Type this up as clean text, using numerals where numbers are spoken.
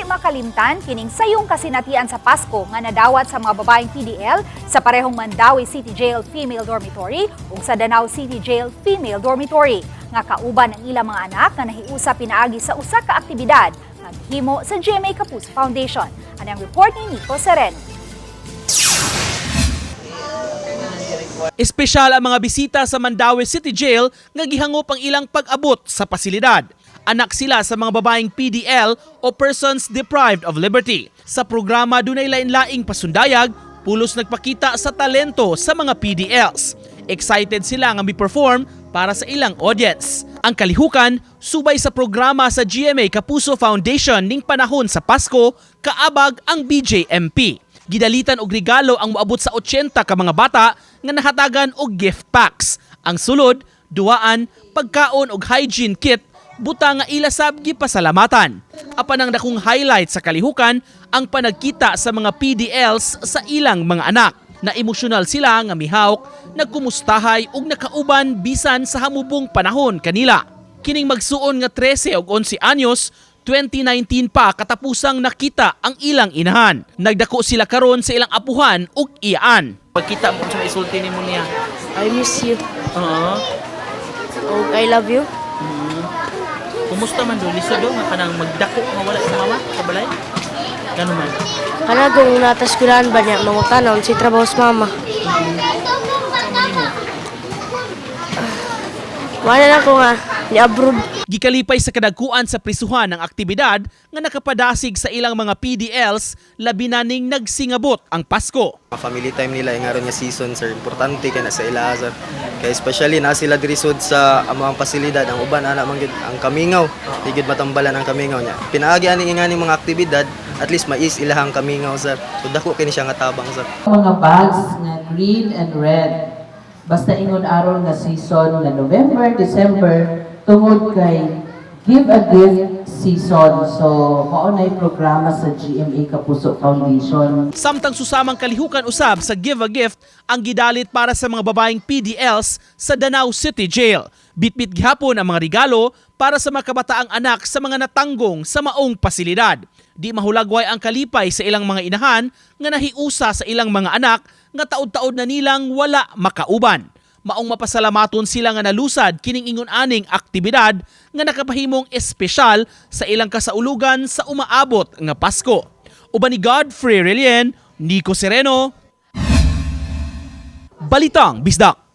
makalimtan kining sayong kasinatian sa Pasko nga nadawat sa mga babaeng PDL sa parehong Mandaue City Jail Female Dormitory ug sa Danao City Jail Female Dormitory nga kauban ang ilang mga anak nga nahiusa pinaagi sa usa ka aktibidad nga gihimo sa GMA Kapuso Foundation. Anang report ni Nico Sereno. Espesyal ang mga bisita sa Mandaue City Jail nga gihangop ang ilang pag-abot sa pasilidad. Anak sila sa mga babaeng PDL o Persons Deprived of Liberty. Sa programa, dunay lain-laing pasundayag, pulos nagpakita sa talento sa mga PDLs. Excited sila nga mi-perform para sa ilang audience. Ang kalihukan, subay sa programa sa GMA Kapuso Foundation ning panahon sa Pasko, kaabag ang BJMP. Gidalitan og regalo ang moabot sa 80 ka mga bata nga nahatagan og gift packs. Ang sulod, duwaan, pagkaon og hygiene kit, buta nga ila sab gipasalamatan. Apan ang dakong highlight sa kalihukan ang panagkita sa mga PDLs sa ilang mga anak. Na emosyonal sila nga mihawk, nagkumustahay ug nakauban bisan sa hamubong panahon kanila. Kining magsuon nga 13 ug 11 anyos, 2019 pa katapusang nakita ang ilang inahan. Nagdako sila karon sa ilang apuhan ug iyaan. Pagkita mo sa isulti nimo niya. I miss you. Oo. Og I love you. Kumusta man do lisod do nga kanang magdako nga wala sa mama sa balay? Gano man? Kanagong nataskulan ba niya mangutanaw si trabaho sa mama. Wala na ko nga ni abroad. Gikalipay sa kadagkuan sa prisuhan ang aktibidad nga nakapadasig sa ilang mga PDLs, labi na ning nagsingabot ang Pasko. Mga family time nila yung aron nga season, sir, importante kay na sa ila, sir, kay especially na sila diri sud sa among pasilidad. Ang uban ana man gyud ang kamingaw, di gyud matambalan ang kamingaw niya. Pinaagi ani nga mga aktibidad, at least mais ilahang kamingaw, sir. So dako kini siya nga tabang, sir. Mga bags nga green and red. Basta ingon aron nga season nga November, December, tungod kay Give a Gift season. So, mao nay programa sa GMA Kapuso Foundation. Samtang susamang kalihukan usab sa Give a Gift ang gidalit para sa mga babaeng PDLs sa Danao City Jail. Bitbit gihapon ang mga regalo para sa mga kabataang anak sa mga natanggong sa maong pasilidad. Di mahulagway ang kalipay sa ilang mga inahan nga nahiusa sa ilang mga anak nga taod-taod na nilang wala makauban. Maong mapasalamaton sila nga nalusad kining ingon aning aktibidad nga nakapahimong espesyal sa ilang kasaulugan sa umaabot nga Pasko. Uban ni Godfrey Relien, Nico Sereno, Balitang Bisdak.